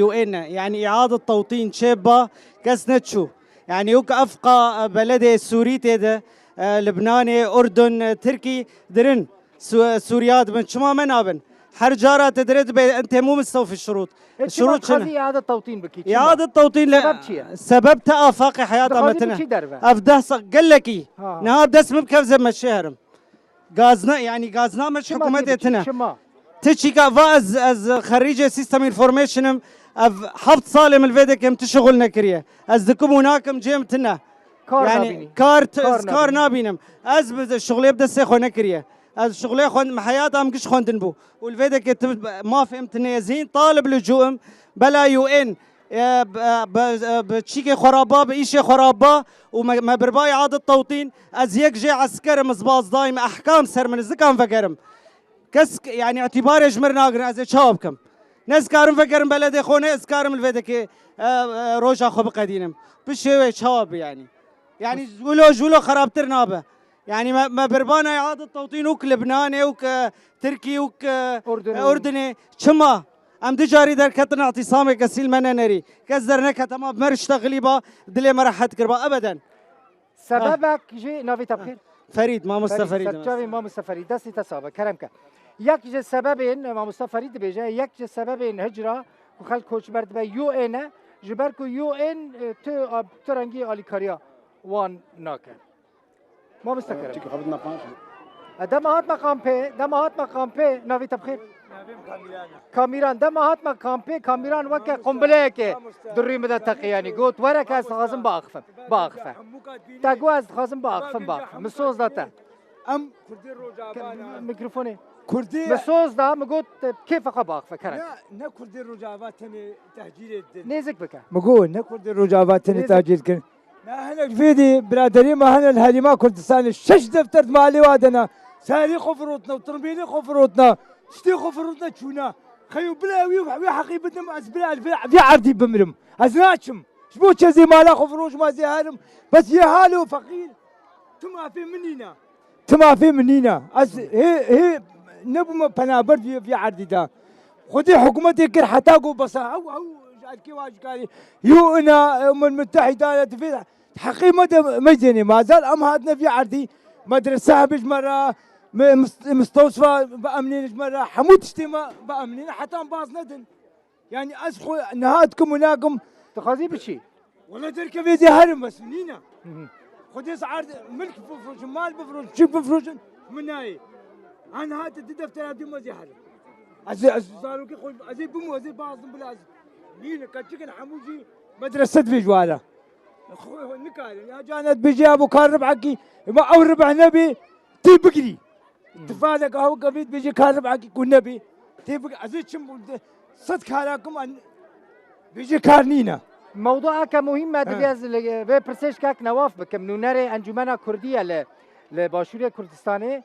U N e. Yani îadet tewtîn çêba kes neçû. Yani wek efqa beledê Sûrî tê de, e, Libnanê, Urdun, e, Tirkî dirin. Su-, Sûriya dibin. Çima me nabin? Her cara te dire dibe, en temû mistewfî şurût. E, çima Şurût çi ne? Dixwazî îade tewtîn bikî? Çima? Îade tewtîn le-, Sebeb çi ye? Sebeb te afaqê heyata me Dixwazî tine. Biçî derve? Ev deh sa-, gelekî. Ha. Niha dest min bikev ze me şê herim. Gazna, yani gazna me Çima hikûmetê diye biçî? Tine. Çima? Ti çîka va ez, ez xerîcê System Information im. Ev heft salê min li vê dekim ti şixul nekiriye. Ez dikim û nakim cêm tine. Kar Yani nabînî. Kar, t-, Kar kar nabînî. Nabînim. Ez bi şixulê bi destê xwe nekiriye. Ez şixulê xwe, heyata min giş xwendin bû. Û li vê dekê tu mafê min tune ye. Zîn talib lûcû im, bela U N, e, b-, b-, bi çîkê xwe re ba, bi îşê xwe re ba û me, me birba îadet tewtîn. Ez yek jê esker im, ez bazdayim, ehkam ser min, ez nikan vegerim. Kes, yani, îtîbarê ji min re nagirin, ez ê çawa bikim? Ne ez karim vegerim beledê xwe, ne ez karim li vê dekê, e, e, roja xwe biqedînim. Bi şêwê çawa bi, yani? Yani, ji wilo, ji wilo xerabtir nabe. Yani, me, me birbana îadet tewtîn û ki Libnanê û ki Tirkî û ki, Urdun e, û Urdunê. Çima? Em du carî derketin îtîsamê kesî li me nenerî. Kes derneket, ema bi me re ştexilî ba, dilê me rehet kir ba. Ebeden. Sebebek jî navê te bixêr? Ferîd, mamoste Ferîd, Ferîd, serçavê mamoste Ferîd, destê te sax be, kerem ke. Yek ji sebebên, mamoste Ferîd dibêje, yek ji sebebên hicra ku xelk koçber dibe U N e, ji ber ku U N, e, tu, a, tu rengî alîkariya wan nake. Mamoste kerem. Çiko xebit na panc. E, dema hatme kampê, dema hatme kampê, navê te bixêr? Navê min Kamîran e. Kamîran, dema hatme kampê, Kamîran weke qumbileyekê di rûyê min de teqî, yanî got, "Were ke ez dixwazim biaxifim, biaxife." Te got, "Ez dixwazim biaxifim, biaxifim." Min soz da te. Em Kurdê Rojava ne. Mîkrofonê. Kurdê Min soz da, min got, "Kêfa xwe biaxife, kerem." Ne, ne Kurdê Rojava tenê tehcîrê didin. Nêzik bike. Min got, ne Kurdê Rojava tenê Nêzik. Tehcîr dikin. Na hinek vê dê biraderê me hene li Herêma Kurdistanê şeş defter di malê wa de ne. Serê xwe firotne û tirbêlê xwe firotne. Tiştê xwe firotne çûne. Xeyo bila wî, wî heqî bidim ez bila li vê, vê erdî bimirim. Ez naçim. Ji bo çi ez ê mala xwe firoşim ez ê herim. Bes yê halo feqîr. Tu mafê min nîne. Ti mafê min nîne. Ez hê, hê nebûme penaber vî, vî erdî de. Xwedê hikûmetê kir heta ku besa hew, hew ji erkê wa ji karî. Yo ina, e, Umem Mutehîda ye, divê heqê me de meyzênê. Mazal em hatine vî erdî. Medrese hebê ji me re, me, mist-, mistewsfa biemnêne ji me re. Hemû tiştê me biemnêne. Heta em baz nedin. Yani ez xwe niha dikim û nakim. Dixwazî biçî? Wele derkevê zê herim bes nîne. Hı hı. Xwedê ez erd milk bifroşim, mal bifroşim, çi bifroşim, min nayê. Ha niha te di deftera dî me zê herim. Ez, ez zarokê xwe, ez ê bim û ez ê bazim bila ez. Nîne, keçikên hemû jî medrese divê ji wala. Xwe, xwe nikarin. Ya canet bêje ya bo kar ribhekî, ma ew ribh nebê, tê bigirî. Tifadek aw gavît bêjî kar ribhekî ku nebî. Tê bik-, ez ê çim bû de sed kara kim an bêjî kar nîne. Mewdueke muhîm me He. Divê ez li vê pirsê ji kek Newaf bikim. Nûnerê Encûmena Kurdî ye li, li Başûrê Kurdistanê.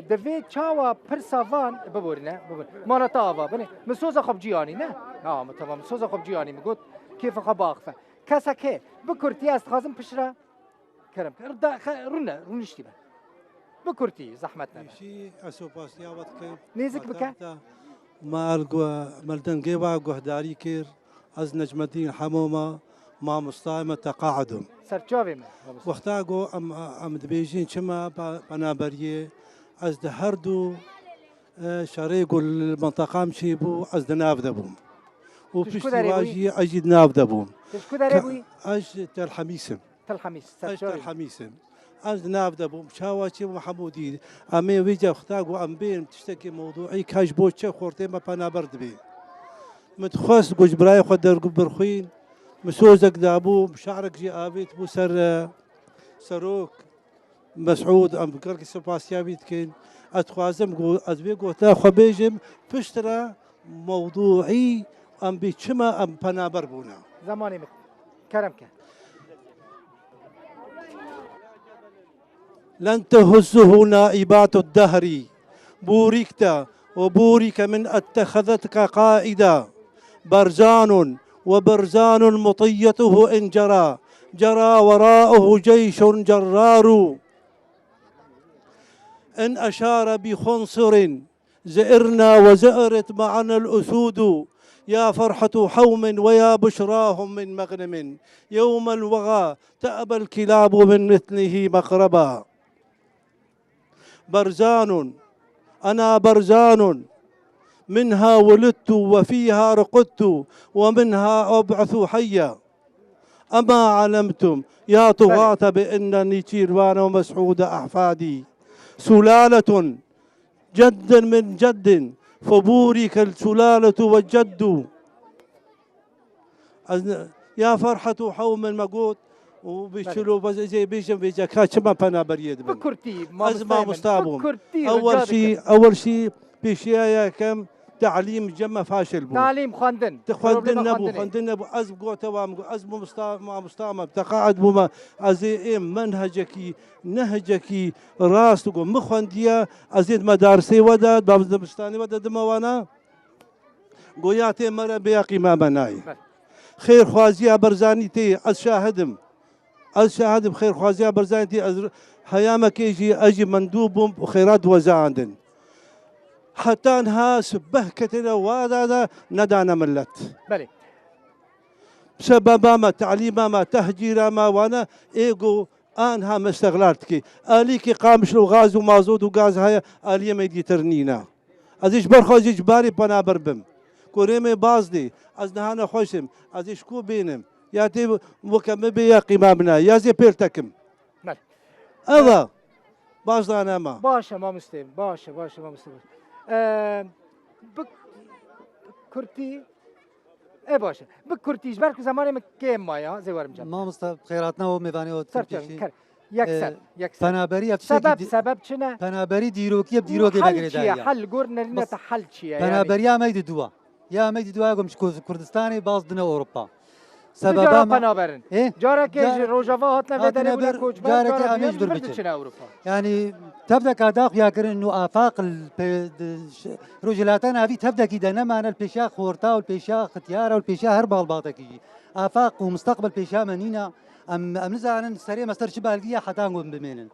Divê çawa pirsa van biborîne, biborîne. Mala te ava binê. Min soza xwe bi cî anî, ne? Ha, min tamam, min soza xwe bi cî anî, min got, kêfa xwe biaxife. Kesek hê, bi kurtî ez dixwazim piştre Kerem ke. Da, xe-, rûne, rûniştî be. Bi kurtî, zehmet nebe. Îşî ez sopasiya we dikim. Nêzik bike. Ata, ata, me el gu-, me li dengê we guhdarî kir. Ez Necmeddîn Hemo me. Mamosta me teqaedum. Serçavê me, mamosta. Wexta ku em, em dibêjin çima pe-, penaberiyê, ez di her du, e, şerê ku li minteqam çêbû, ez di nav de bûm. Û Tu ji ku piştî derê wa bûyî? jî ez jî di nav de bûm. Tu ji ku derê Ka-, bûyî? Ez ji Tel Hemîs im. Tel Hemîs, Ez ji serçavê Tel me. Hemîs im. Ez di nav de bûm. Çawa çêbûm Hemûdî? Em ê vêca wexta ku em bên tiştekî mewdûî ka ji bo çi xortê me penaber dibê. Min dixwest ku ji birayê xwe dergu birxwîn, min sozek dabû, şarek jî avêt bû ser, e, serok Mesûd, em gelkî spasiya wî dikin. Ez dixwazim ku ez vê gotina xwe bêjim, piştre mewdûî em bî çima em penaber bûne. Zemanê min. Kerem ke. لن تهزه نائبات الدهر. بوركت وبورك من اتخذتك قائدا. برزان وبرزان مطيته إن جرى، جرى وراءه جيش جرار. إن أشار بخنصر زئرنا وزئرت معنا الأسود، يا فرحة حوم ويا بشراهم من مغنم، يوم الوغى تأبى الكلاب من مثله مقربا. برزان، أنا برزان، منها ولدت وفيها رقدت ومنها أبعث حيا. أما علمتم يا طغاة بأنني كيروان ومسعود أحفادي سلالة جد من جد، فبورك السلالة والجد. Ez ne, ya Ferhat û Hewm min me got û bi Belê. çilo baz ez ê bêjim vêca ka çima penaberiyê dibin. Bi kurtî, Ez mamosta bûm. Bi kurtî Ewel rica şî, dikim. ewel şî pêşiya yekem talîm cem me faşil bû. Talîm, xwendin. Di xwendin Problema nebû, xwendinê. xwendin nebû. Ez gote wa min got, ez mamosta, mamosta me, teqaet bûme. Ez ê êm menhecekî, nehecekî rast got. Min xwendiye, ez ê di medarsê we de, di dibistanê we de dime wana. Goya tê mere bêya qîma me nayê. Ber. Xêrxwaziya Barzanî tê, ez şahid im. Ez şahid im, xêrxwaziya Barzanî tê, ez heyamekê jî, ez jî mendû bûm û xêrat diwezandin. Heta niha sibeh ketine wada da nedane millet. Belê. Sebeba me, talîma me, tehcîra me wane ê ku Anha me îstixlal dike. Alîkî Qamişlo gaz û mazot û gaz heye, aliyê me dîtir nîne. Ez ê ji ber xwe jî ji barê penaber bim. Kurê me baz dê. Ez niha nexweş im. Ez ê ji ku bênim? Ya tê weke me bê ya qîma min e. Ya zê pêl tekim. Belê. Ev e. Baş dane me. Baş e mamostê. Baş e, baş e mamostê. Ee, bi kurtî E, baş e. Bi kurtî, ji ber ku zemanê min kêm maye, zê werim cem. Mamosta, bi xêr hatina we, mêvanê we Ser Tirkî çevin, jî. ker. Yekser, E, yekser. Penaberî ev tiştekî Sebeb, di-, sebeb çi ne? Penaberî dîrokî, ev dîrokê Hel vegerê çi ye? daye. Hel gor nerîne Bas-, te hel çi ye? Yani, penaberiya me di dua. Ya me di dua gom ji Kur-, Kurdistanê baz dine Ewropa. Sebeba cara me penaberin. E? Carekê Car-, ji Rojava hatine vê hatine derê bûne bir, koçber, carekê cara em ê duyan ji bir bir biçin. diçine Ewropa. Yani tevdeka da xuya kirin û afaq li pe-, di ş-, Rojhilata Navî tevdekî de nemane li pêşiya xorta û li pêşiya xityara û li pêşiya her malbatekî jî. Afaq û mustaqbel pêşiya me nîne. Em, em nizanin serê me ser çi balgî ye heta ku em bimênin.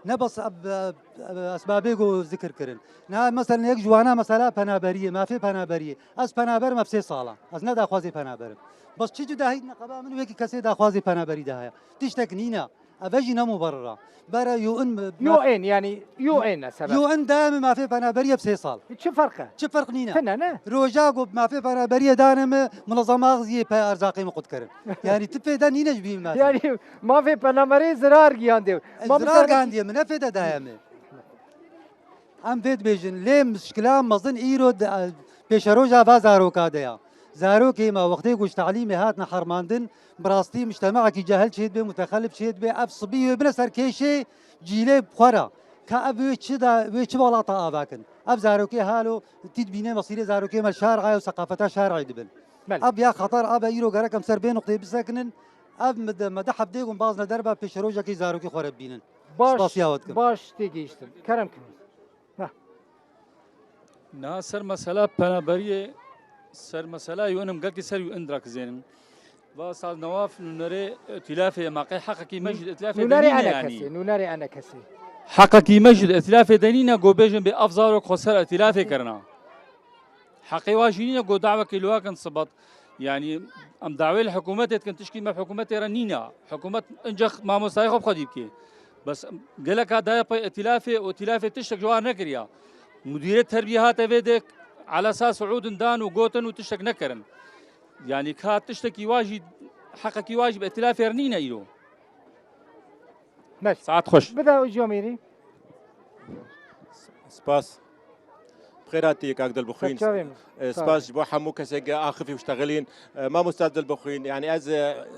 Ne bes eb-, eb-, esbabê ku zikir kirin. Niha mesela yek ji wana mesela penaberiyê, mafê penaberiyê. Ez penaber me bi sê sala. Ez ne daxwazê penaberim. Bes çi cudahî neqeba min wekî kesê daxwazê penaberî de heye. Tiştek nîne. Ev jî ne muberrir e. Bere U N me-, U N, yani U N e sebep. U N dayê min mafê penaberiyê bi sê sal. Çi ferq e? Çi ferq nîne? Tine ne? Roja ku mafê penaberiyê dane min, Munezama Axziyê pe erzaqê min qut kirin. Yani tu fêde nîne ji bî mafê. Yani mafê penaberiyê zirar gihandiye. E, Mamosta zirar Bekî. gihandiye min, ne fêde daye min. Em vê dibêjin, lê mişkila mezin îro di, pêşeroja va zaroka de ya. Zarokê me wextê ku ji talîmê hatine hermandin, bi rastî mujtemacekî cehil çêdibe, mutexelif çêdibe, ev sibî wê bine ser kêşê cîlê xwe re. Ka ev wê çi da, wê çi welata ava kin? Ev zarokê halo tî dibîne mesîrê zarokê me şer'ê û seqafeta şer'ê dibin. Belê. Ev ya xeter, ev e îro gerek em ser vê nuqteyê bisekinin. Ev me de, me de hevdê gun bazne derve pêşerojekî zarokê xwe re bibînin. Baş, Spasiya we dikim. baş têgihiştin. Kerem kin. Heh. Niha ser mesela penaberiyê, ser mesela U N em gelkî ser U N dirakizênin. Va Saz Newaf nûnerê îtîlafê ye, ma qey heqekî me jî di îtîlafê de Nûnerê nîne ene yanî. kesê, nûnerê ene kesê. Heqekî me jî di îtîlafê de nîne, go bêjin bê ev zarok xwe ser îtîlafê kirina. Heqê wa jî nîne, go dawekî li wa kin sibat. Yani em dawê li hikûmetê dikin, tişkî me bi hikûmetê re nîne. Hikûmet incex mamostayê xwe bi xwedî bike. Bes geleka daye pey îtîlafê û îtîlafê tiştek ji wan nekiriya. Mudîrê terbiyê hate vê de ala sas ûdin dan û gotin û tiştek nekirin. Yani ka tiştekî wa jî, heqekî wa jî bi îtîlafê re nîne îro. Baş. Saet xweş. Bide û Ciyomêrî. Spas. Bi xêr hatî kak Dilbixwîn. Serçavê min. E, spas ji bo hemû kesek axifî û ştexilîn. E, mamosta Dilbixwîn, yani ez, e,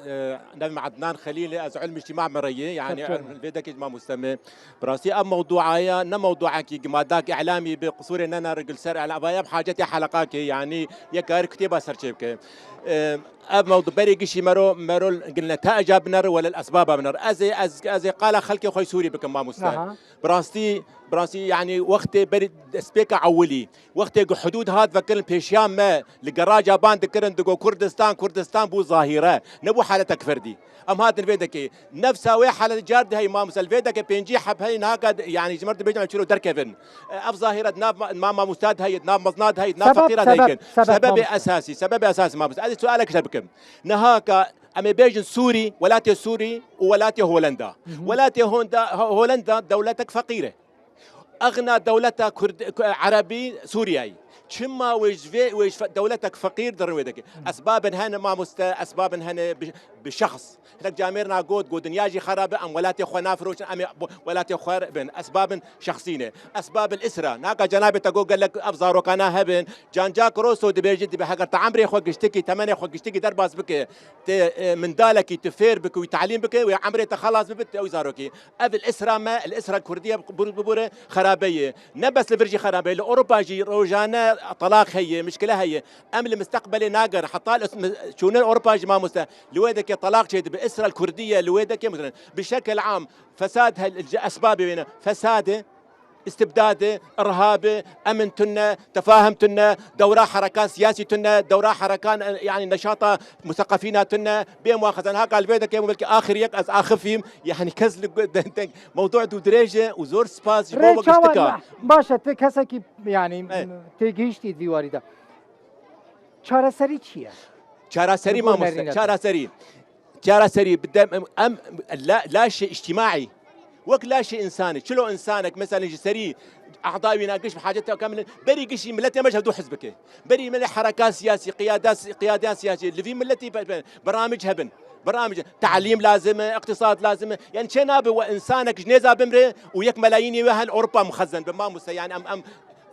e, nevê min Ednan Xelîl e, ez ilm îctîma min re ye, yani Serçavê min. Vê dekê ji mamoste me. Bi rastî ev mewdûaya ne mewdûekî gimadak îlamî bi qisûrê nener gil ser, yani, evaya bi hacetê heleqakê, yani, yek kar kitêba ser çê bike. E, ev mewdû berê gişî mero, mero gilne ta eca binere wele esbaba binere. Ez ê, ez, ez ê qala xelkê xwe Sûrî bikim mamoste. Aha. Bi rastî, bi rastî, yani, wextê berî destpêka ewilî, wextê ku hudûd hat vekirin pêşiya me, li geraja ban dikirin, digo Kurdistan, Kurdistan bû zahîre, nebû haletek ferdî. Em hatin vê dekê. Nefsa wê halet car dihey mamoste, li vê dekê pêncî heb heyî niha ka, yani, ji me re dibêjin em çilo derkevin. Ev zahîre di nav ma-, ma-, mamosta de heye, di nav mezna de heye, di nav Sebeb, feqîra de sebeb, heye. sebeb Sebebê mamoste. Esasî, sebebê esasî mamoste. Ez ê sualek ji te bikim. Niha ka em ê bêjin Sûrî, welatê Sûrî û welatê Holenda. Hı hı. Welatê Honda-, Ho-, Holenda dewletek feqîr e. Exna dewleta Kurd, Ku-, Erebî Sûriyeyê. Çima wê ji vê, wê ji fe-, dewletek feqîr dirin wê dekê? Esbabin hene mamoste, esbabin hene bi, bi şexs. Hinek camêrna got, got dinya jî xerab e, em welatê xwe nafiroşin, em ê bo-, welatê xwe bin. Esbabin şexsî ne. Esbabin îsra. Naka cenabê te got gelek ev zarokana hebin. Cancak Rosso dibêje, dibe heger te emrê xwe giştikî, temenê xwe giştikî derbas bike, te, e, mindalekî tu fêr bike, wî talîm bike, wê emrê te xelas bibe, tu ew zarokî. Ev li îsra me, li îsra Kurdî ye, bibûre xerabe ye. Ne bes li vir jî xerabe ye, li Ewropa jî rojane telaq heye, mişkile heye. Em li misteqbelê nagerin. Heta li, çûne Ewropa jî mamoste. Li wê dekê telaq çêdibe. Îsra li Kurdî ye, li wê dekê, mesela, bi şekil am, fesad he, ji esbabê wê ne. Fesad e, istibdad e, irhab e, emin tune, tefahum tune, dewra hereka siyasî tune, dewra herekan, e, yani neşata museqefîna tune, bê muaxezan. Haka li vê dekê belkî axir yek ez axifîm, yani kes li gu-, de-, de-, mewdû dû dirêj e û zor spas ji bo Rê we çawa giştika. Baş e, tu kesekî, yani, Evet. têgihiştî dîwarî de. Çareserî çi ye? Çareserî Li gor mamoste, nerîne te. Çareserî. Çareserî bi dem-, em, em, la-, laşê îctîmaî. Wek laşê însanê. Çilo însanek, mesela ji serî ehda wî na giş bi haceta kamil in. Berî gişî miletê me ji hevdû hizb bike. Berî milê hereka siyasî, qiyada si-, qiyadeyan siyasî. Li vî miletî pe-, pe-, beramij hebin. Beramij. Talîm lazim e, iqtisad lazim e. Yani çê nabe we însanek ji nêza bimre û yek melayînê we hel Ewropa mixezen be mamoste. Yani em, em,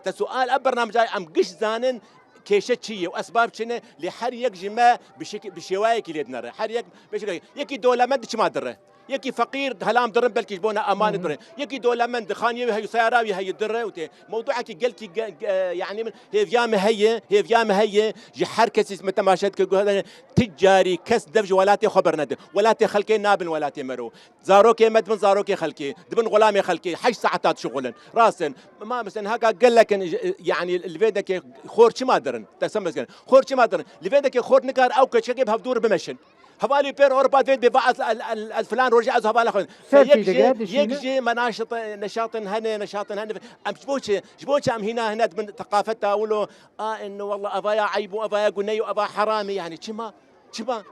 te sual ev bernamecayê em giş zanin kêşe çi ye û esbab çi ne, lê her yek ji me bi şek-, bi şêwayekî lê dinere. Her yek bi şêwayekî. Yekî dewlemend çima dire? Yekî feqîr helam dirin belkî ji bona emanê Hı hı. dirin. Yekî dewlemend xaniyê wî heye, seyara wî heye dire û tê. Mewduekî gelkî ge-, ge-, yani min hêviya me heye, hêviya me heye. Ji her kesî me temaşe dike guhedane. Ti carî kes dev ji welatê xwe bernede. Welatê xelkê nabin welatê mero. Zarokê me dibin zarokê xelkê, dibin xulamê xelkê, heşt saeta dişixulin. Rast in. Ma mesela haka gelek in, yani li vê dekê xor çima dirin? Te sem bezgen. Xor çima dirin? Li vê dekê xor nikar ew keçekê bi hevdûr bimeşin. Hevalî pêr Ewropa divê bê va ez, el, el, el filan rojê ez hevala xwe. Ser Yek çî jî, dike, dişîne? Yek jî me naşit, neşatin hene, neşatin hene. Em ji bo çi? Ji bo çi em hîna hine dibin teqafeta wilo? A, eno, wallah, evaya eyb û evaya guney û eva heramî, yani çima? Çima?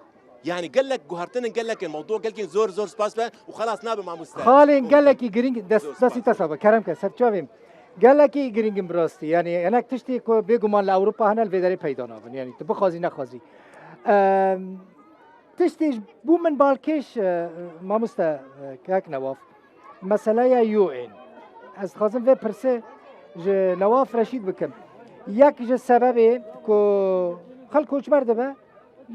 Yani gelek guhertin in, gelek in mewdu, gelkî zor, zor spas be û xelas nabe mamoste. Xalên gelekî girîng, dest, Zor destî spas. Te sabe, kerem ke, serçavê min. Gelekî girîng in bi rastî. Yani hinek tiştî ku bêguman li Ewropa hene, li vê derê peyda nabin. Yani tu bixwazî nexwazî. Em, tiştî ji bo min balkêş, e, mamoste, e, kek Newaf. Meseleya U N. Ez dixwazim vê pirsê ji Newaf Reşîd bikim. Yek ji sebebê ku xelk koçber dibe,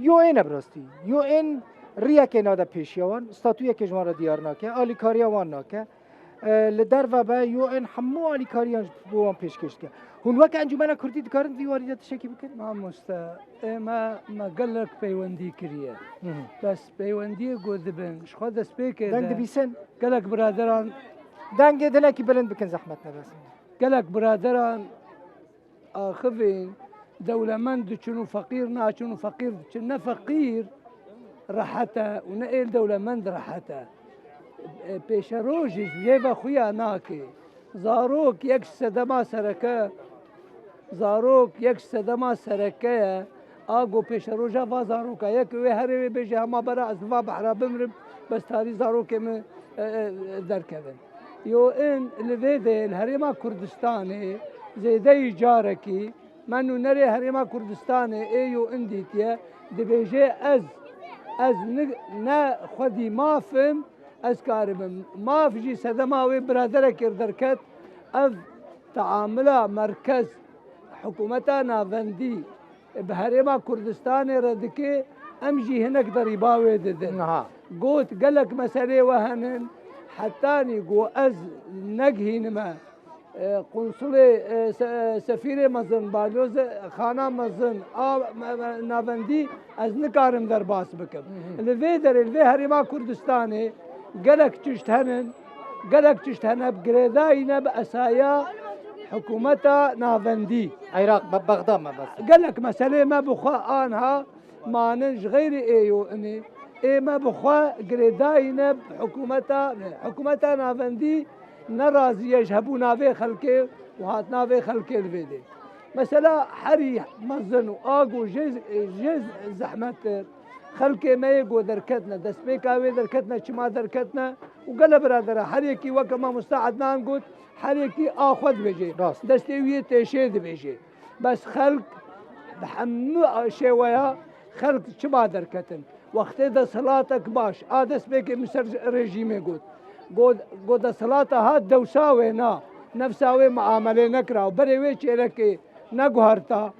U N e bi rastî. U N riyekê nade pêşiya wan, statuyekê ji wan re diyar nake, alîkariya wan nake. E, li derve be U N hemû alîkariyan ji bo wan pêşkêş dike. Hûn weke Encûmena Kurdî dikarin vî warî de tiştekî bikin? Mamoste, ê me, me gelek peywendî kiriye. Hı hı. Bes peywendiyê ku dibin, ji xwe destpêkê Deng de dibîsin? Gelek biraderan Dengê dilekî bilind bikin, zehmet nebes. Gelek biraderan axivên dewlemend diçin û feqîr naçin û feqîr diçin. Ne feqîr rehet e û ne êl dewlemend rehet e. E, pêşerojê ji yê ve xuya nake. Zarok yek ji sedema sereke, zarok yek ji sedema sereke ye. A go pêşeroja va zaroka ye ku wê herê wê bêje hema bera ez li va behra bimrim, bes tarî zarokê min, e, e, derkevin. Yo in li vê de li Herêma Kurdistanê zêdeyî carekî me nûnerê Herêma Kurdistanê ê yo in dîtiye, dibêje ez, ez ni-, ne xwedî maf im, ez karibim. Maf jî sedema wê biraderekê derket, ev teamila merkez, hikûmeta navendî bi Herêma Kurdistanê re dike, em jî hinek derîba wê didin. Niha. Got, gelek meselê we henin, hetanî ku ez negihînime, e, qunsulê, e, se-, e, sefîrê mezin, balyoz, e, xana mezin, a, me, me, navendî, ez nikarim derbas bikim. Hı hı. Li vê derê, li vê Herêma Kurdistanê gelek tişt henin, gelek tişt hene bi girêdayî ne bi esaya hikûmeta navendî. Iraq, Be-, Bexda me bes. Gelek meselê me bi xwe anha manin ji xeyrî ê yo inê. Ê me bi xwe girêdayî ne bi hikûmeta, hikûmeta navendî ne razî ye ji hebûna vê xelkê û hatina vê xelkê li vê dê. Mesela herî mezin û a ku jê, jê zehmettir, xelkê me yê ku derketine, destpêka wê derketine, çima derketine û gele biradera, her yekî weke mamosta Ednan got, her yekî a xwe dibêje. Rast. Destê wî yê têşê dibêje. Bes xelk bi hemû şêweya xelk çima derketin? Wextê desthilatek baş, a destpêkê min ser rejîmê got. Got, got desthilata hat dewsa wêna, nefsa wê muamelê nekira û berê wê çêlekê neguherta,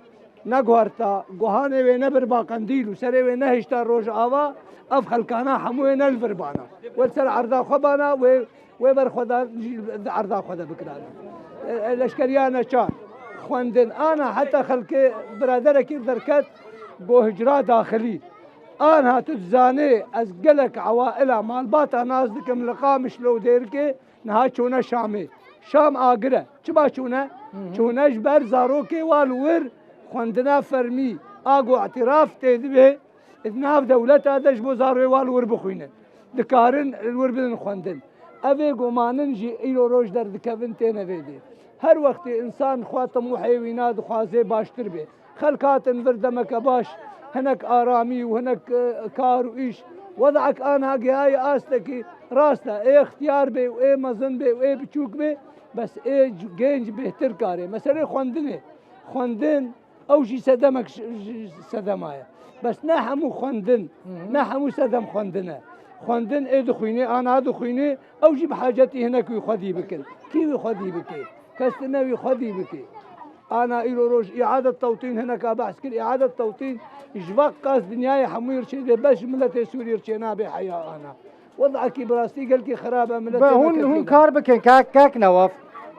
neguherta, guhanê wê nebirba qendîl û serê wê nehişta rojava, ev xelkana hemû wê ne li vir bana. Wê li ser erda xwe bana, wê, wê berxwedan jî di erda xwe de bikirane. E, e, leşkeriya neçar, xwendin, ana heta xelkê biraderekî derket, go hicra daxilî. Anha tu dizanê ez gelek ewaila malbata nas dikim li Qamişlo û Dêrikê, niha çûne Şamê. Şam agir e. Çima çûne? Hı hı. Çûne ji ber zarokê wa li wir xwendina fermî, a ku îtiraf tê dibe, di nav dewleta de ji bo zarokê wa li wir bixwînin. Dikarin li wir bidin xwendin. Ev ê gomanin jî îro roj derdikevin têne vê dê. Her wextê însan xwe timûhê wîna dixwaze baştir bê. Xelk hatin vir demeke baş, hinek aramî û hinek, e, kar û îş. Wedek anha gihayê astekî rast e, ê extiyar bê û ê mezin bê û ê biçûk bê, bes ê c-, genc bêhtir karê. Meselê xwendinê. Xwendin, ew jî sedemek ji, ji sedema ye. Bes ne hemû xwendin, Hı hı. ne hemû sedem xwendin e. Xwendin ê dixwînê, ana dixwînê, ew jî bi hacetî hinek wî xwedî bikin. Kî wî xwedî bike? Kes tune wî xwedî bike. Ana îro roj îadet tewtîn hineka behs kir, îadet tewtîn ji veqas dinyayê hemû yê çê dê, bes ji miletê Sûrî yê çê nabe heya ana. Wedekî bi rastî gelkî xirab e, miletê Be hûn, me hûn ketî kar bikin, kak, kak Newaf.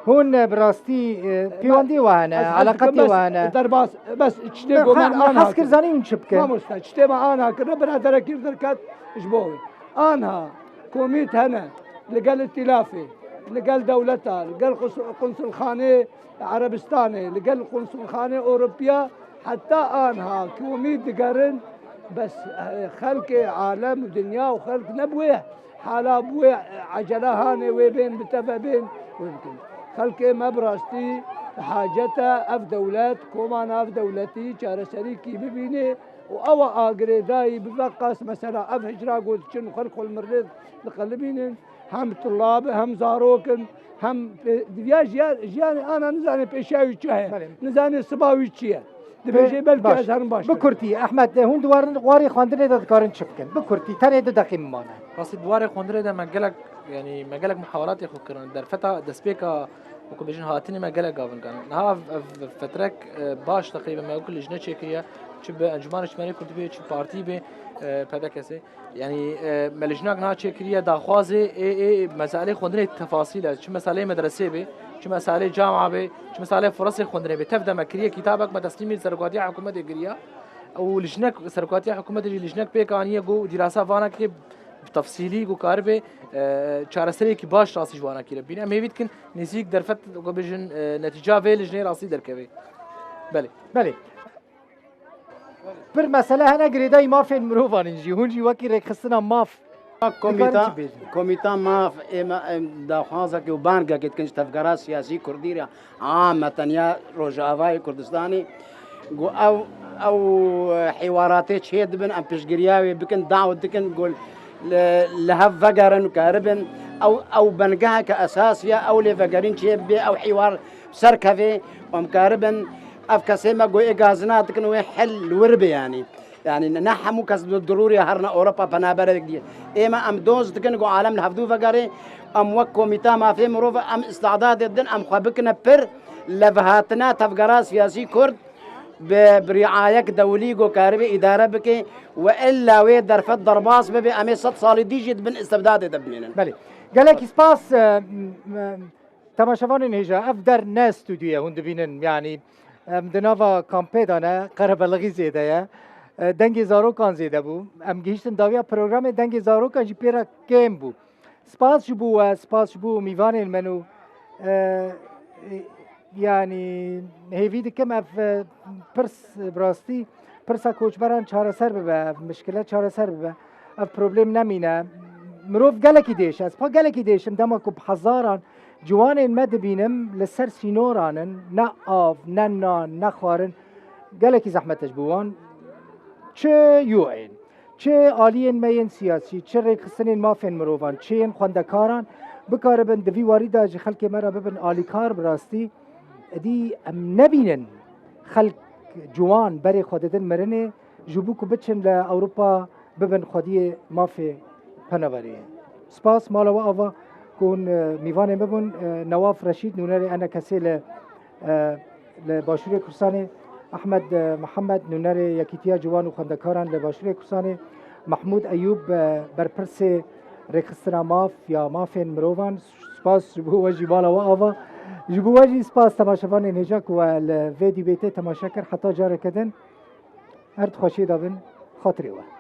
Hûn, e, bi rastî, e, pêwendî we hene, Ez eleqetî bes we hene. Derbas, bes çitê Be, goman ha, ana hez kir kir. Zanî hûn çi bikin? Mamoste, çitê me ana kir, biraderekî derket ji bo wî. Anha, komît hene, li gel îtîlafê, li gel dewleta, li gel qus-, qunsulxanê Erebistanê, li gel qunsulxanê Ewropiya, heta anha komît digerin, bes, e, xelkê alem û dinya û xelk ne bi wê hala bi wê ecela hanê wê bên bi teve bên wê bikin. Xelkê me bi rastî bi hacet e ev dewlet, komana ev dewletî çareserîkî bibîne û ew a girêdayî bi veqas mesela ev hicra got diçin xelk xwe li mirlê diqelibînin. Hem tulab, hem zarok in, hem pê-, diviya jiya-, jiyanê ana nizane pêşiya wî çi heye, Belê. nizane siba wî çi ye. Dibêje Pê-, belkî baş. ez herim baş Bi kurtî, Ehmed, hûn di war-, warê xwendinê de dikarin çi bikin? Bi kurtî, tenê du deqî min mane. Rastî di warê xwendinê de me gelek, yanî me gelek muhawelatê xwe kirin. Derfeta destpêka, wekû bêjin, hatinê me gelek gavin kirin. Niha ev, ev fetrek, e, baş teqrîben me wekû lijne çêkiriye. Çi bi Encûmena Niştimanî Kurdî be, çi partî be, e, P D K S. Yanî, e, me lijnak niha çêkiriye daxwazê ê, ê meselê xwendinê tefasîl e. Çi meselê medresê be, çi meselê camia be, çi meselê firasê xwendinê be. Tev de me kiriye kitabek me teslîmî serokatiya hikûmetê kiriye. Û lijnek, serokatiya hikûmetê jî lijnek pêk aniye ku dîrasa vana kiriye bi tefsîlî ku karibe, e, çareseriyekî baş rastî ji wana kiriye. Bîne em hêvî dikin nêzîk derfet ku bêjin, e, netîca vê lijneyê rastî derkeve. Belê. Belê. Pir mesele hene girêdayî mafên mirovan in jî. Hûn jî wekî rêkxistina maf Komîta, dikarin çi bêjin? Komîta maf ê me, em daxwazekê û bangekê dikin ji tevgera siyasî kurdî re, a me tenya Rojavayê Kurdistanê, ku ew Ew hîwaratê çê dibin, em piştgiriya wê bikin, dawet dikin, gol li, li hev vegerin û karibin. Ew, ew bengeheke esasî ye, ew lê vegerîn çê bibê, ew hîwar serkevê, em karibin, ev kesê me go ê gazina dikin, wê hel li wir bê yanî. Yanî ne hemû kes di dirûrê herine Ewropa penaberek diye. Ême em dost dikin ku alem li hevdû vegerê, em wek komîta mafê mirov em îstidadê din, em xwe bikine pir, levhatina tevgera siyasî Kurd bi, bi riayek dewlî ku karibê îdare bike û illa wê derfet derbas bibe, em ê sed salî dî jî di bin îstibdadê de bimînin. Belê. Gelekî spas, e, m-, m-, temaşevanên hêja, ev der ne stûdyo ye, hûn dibînin, yanî, em di nava kampê de ne, qerebelixî zêde ye. E, dengê zarokan zêde bû. Em gihîştin dawiya programê, dengê zarokan jî pê re kêm bû. Spas ji bo we, spas ji bo mîvanên me nû. E, e, yanî hêvî dikim ev, e, pirs, bi rastî pirsa koçberan çareser bibe, ev mişkile çareser bibe, ev problem nemîne. Mirov gelekî diêşe, ez pa gelekî diêşim dema ku bi hezaran ciwanên me dibînim li ser sînoran in, ne av, ne nan, ne xwarin. Gelekî zehmet e ji bo wan. Çi U N, çi aliyên me yên siyasî, çi rêkxistinên mafên mirovan, çi yên xwendekaran bikaribin di vî warî de ji xelkê me re bibin alîkar, bi rastî êdî em nebînin xelk ciwan berê xwe didin mirinê, ji bo ku biçin li Ewropa bibin xwediyê mafê penaberê. Spas, mala we ava ku hûn, e, mîvanê min bûn, e, Newaf Reşîd, nûnerê E N K S'ê li, e, li Başûrê Kurdistanê, Ehmed, e, Mihemed, nûnerê Yekîtiya Ciwan û Xwendekaran li Başûrê Kurdistanê, Mehmûd Eyûb, e, berpirsê rêxistina maf ya mafên mirovan. Spas ji bo we jî, mala we ava. Ji bo we jî spas, temaşevanên hêja ku we li vê dîbêtê temaşe kir. Heta careke din, her di xweşiyê de bin, xatirê we.